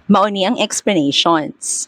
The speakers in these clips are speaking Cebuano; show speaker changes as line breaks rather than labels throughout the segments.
Mao ni ang explanations.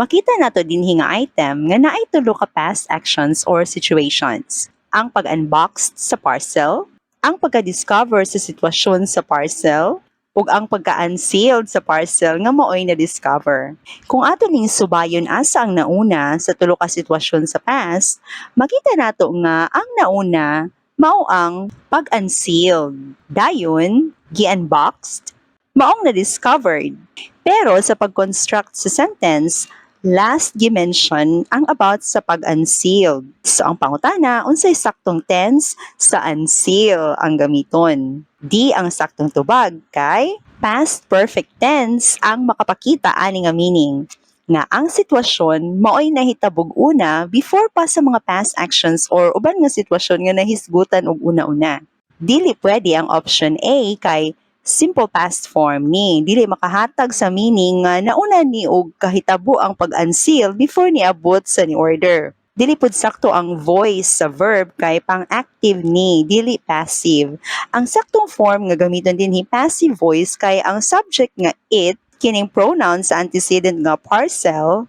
Makita nato dinhi nga item nga naay tulo ka past actions or situations. Ang pag-unbox sa parcel, ang pagka-discover sa sitwasyon sa parcel, ug ang pagka-unsealed sa parcel nga maoy na-discover. Kung ato ning subayon asa ang nauna sa tulo ka sitwasyon sa past, makita nato nga ang nauna mao ang pag-unsealed. Dayon, gi-unboxed, maong na-discovered. Pero sa pag-construct sa sentence, last gi-mention ang about sa pag-unsealed. So ang pangutana, unsay saktong tense sa unseal ang gamiton? Di ang saktong tubag kay past perfect tense ang makapakita ani nga meaning nga ang sitwasyon maoy nahitabog una before pa sa mga past actions or uban nga sitwasyon nga nahisgutan og una-una. Dili pwede ang option A kay simple past form ni dili makahatag sa meaning nga nauna ni og kahitabo ang pag-unseal before niabot sa ni order. Dili pud sakto ang voice sa verb kay pang active ni, dili passive. Ang saktong form nga gamiton dinhi passive voice kay ang subject nga it, kining pronoun sa antecedent nga parcel,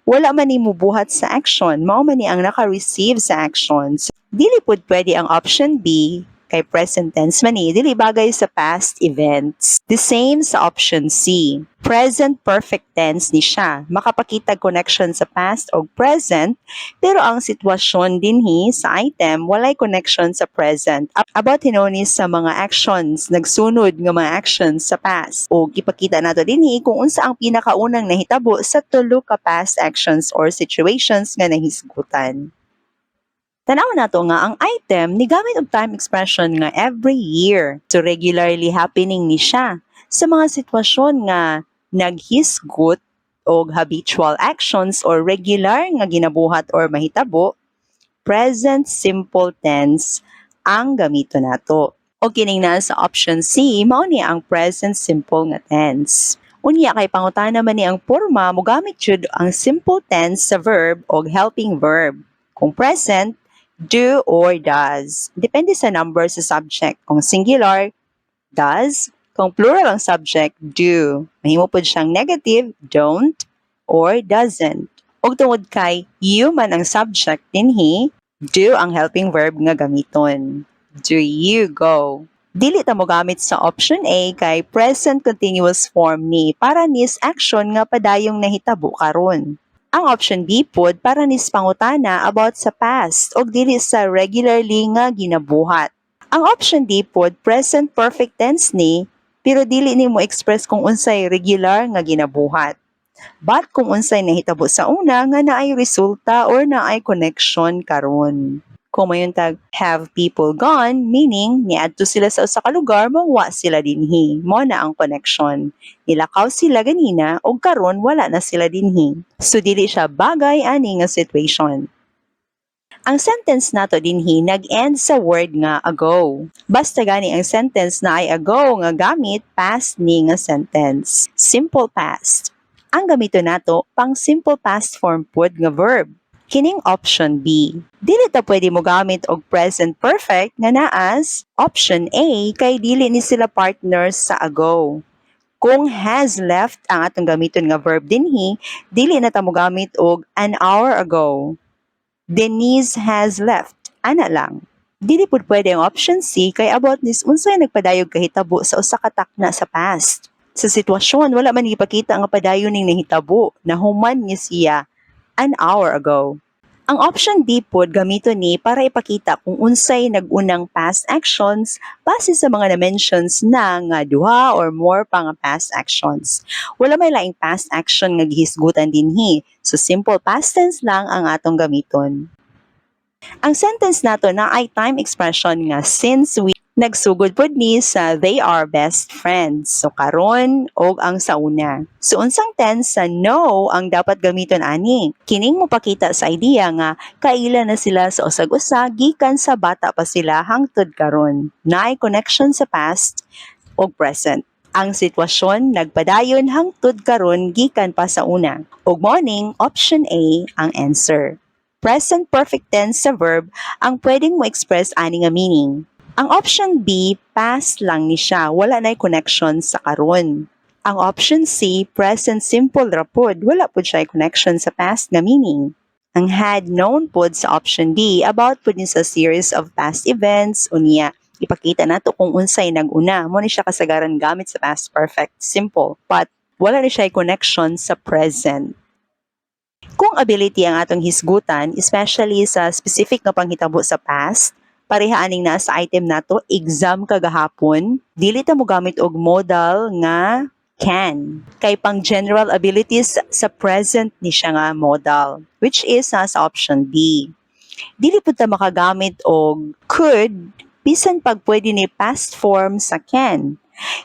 wala man ni mubuhat sa action, mao man ni ang naka-receive sa actions. Dili pud pwede ang option B kay present tense man ni, dili bagay sa past events. The same sa option C. Present perfect tense ni siya. Makapakita connection sa past o present, pero ang sitwasyon dinhi sa item walay connection sa present. About hinuon ni sa mga actions, nagsunod nga mga actions sa past. O ipakita nato dinhi kung unsa ang pinakaunang nahitabo sa tulo ka past actions or situations nga nahisgutan. Tanaw nato nga ang item ni gamit og time expression nga every year. So regularly happening ni siya sa mga sitwasyon nga naghisgot og habitual actions or regular nga ginabuhat or mahitabo, present simple tense ang gamito nato. O kining naa sa option C, mao ni ang present simple nga tense. Unya kay pangutana man ni ang porma, mogamit jud ang simple tense sa verb og helping verb. Kung present, do or does. Depende sa number sa subject. Kung singular, does. Kung plural ang subject, do. Mahimo pod siyang negative, don't or doesn't. Og tungod kay you man ang subject dinhi, do ang helping verb nga gamiton. Do you go? Dili ta mogamit sa option A kay present continuous form ni, para nis action nga padayong nahitabo karon. Ang option B pod para nis pangutana about sa past og dili sa regularly nga ginabuhat. Ang option D pod present perfect tense ni, pero dili ni mo express kung unsay regular nga ginabuhat. But kung unsay nahitabo sa una nga naay resulta or naay connection karon. Kung moingon tag have people gone, meaning niadto sila sa usa ka lugar, mawala sila dinhi. Mao na ang connection. Nilakaw sila ganina ug karon wala na sila dinhi. So dili siya bagay ani nga situation. Ang sentence nato dinhi nag-end sa word nga ago. Basta gani ang sentence naay ago nga gamit, past ni nga sentence. Simple past. Ang gamito nato pang simple past form pod nga verb. Kining option B. Dili ta pwede mo gamit og present perfect nga naas option A kay dili ni sila partners sa ago. Kung has left ang atong gamiton nga verb dinhi, dili na ta mo gamit og an hour ago. Denise has left. Ana lang. Dili pud pwede ang option C kay about nis unsay nagpadayog kahitabo sa usa ka takna sa past. Sa sitwasyon, wala man ipakita nga padayon ning nahitabo, nahuman ni siya an hour ago. Ang option D pod gamiton ni para ipakita kung unsay nag-unang past actions base sa mga na-mentions na nga duha or more pa nga past actions. Wala may laing past action nga gihisgutan dinhi. So simple past tense lang ang atong gamiton. Ang sentence nato naay time expression nga since we, nagsugod pod ni sa they are best friends. So karon og ang sa una. So unsang tense sa know ang dapat gamiton ani? Kining mopakita sa idea nga kaila na sila sa usag-usa gikan sa bata pa sila hangtod karon. Naay connection sa past og present. Ang sitwasyon nagpadayon hangtod karon gikan pa sa una. Ug mao ning option A ang answer. Present perfect tense sa verb ang pwedeng mo express ani nga meaning. Ang option B, past lang ni siya, wala na connection sa karon. Ang option C, present simple ra pod, wala pod siya connection sa past nga meaning. Ang "had known" pod sa option D, about pod ni sa series of past events, unya ipakita nato kung unsay nag-una. Mao ni siya kasagaran gamit sa past perfect simple. But wala ni siya connection sa present. Kung ability ang atong hisgutan, especially sa specific nga panghitabo sa past, pareha aning naa sa item nato, exam kagahapon, dili ta mo gamit og modal nga "can". Kay pang general abilities sa present ni siya nga modal, which is nasa option B. Dili pud ta makagamit og "could" bisan pag pwede ni past form sa "can".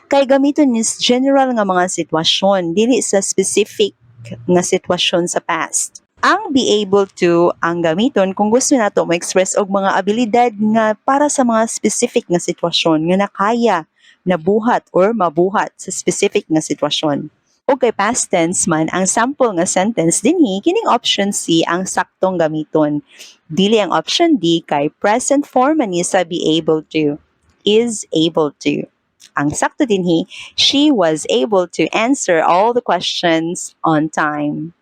Kay gamiton ni sa general nga mga sitwasyon, dili sa specific nga sitwasyon sa past. Ang "be able to" ang gamiton kung gusto nato mo-express og mga abilidad nga para sa mga specific nga sitwasyon nga nakaya nabuhat or mabuhat sa specific nga sitwasyon. O kay past tense man ang sample nga sentence dinhi, kining option C ang saktong gamiton. Dili ang option D kay present form man ni sa "be able to", "is able to". Ang sakto dinhi, she was able to answer all the questions on time.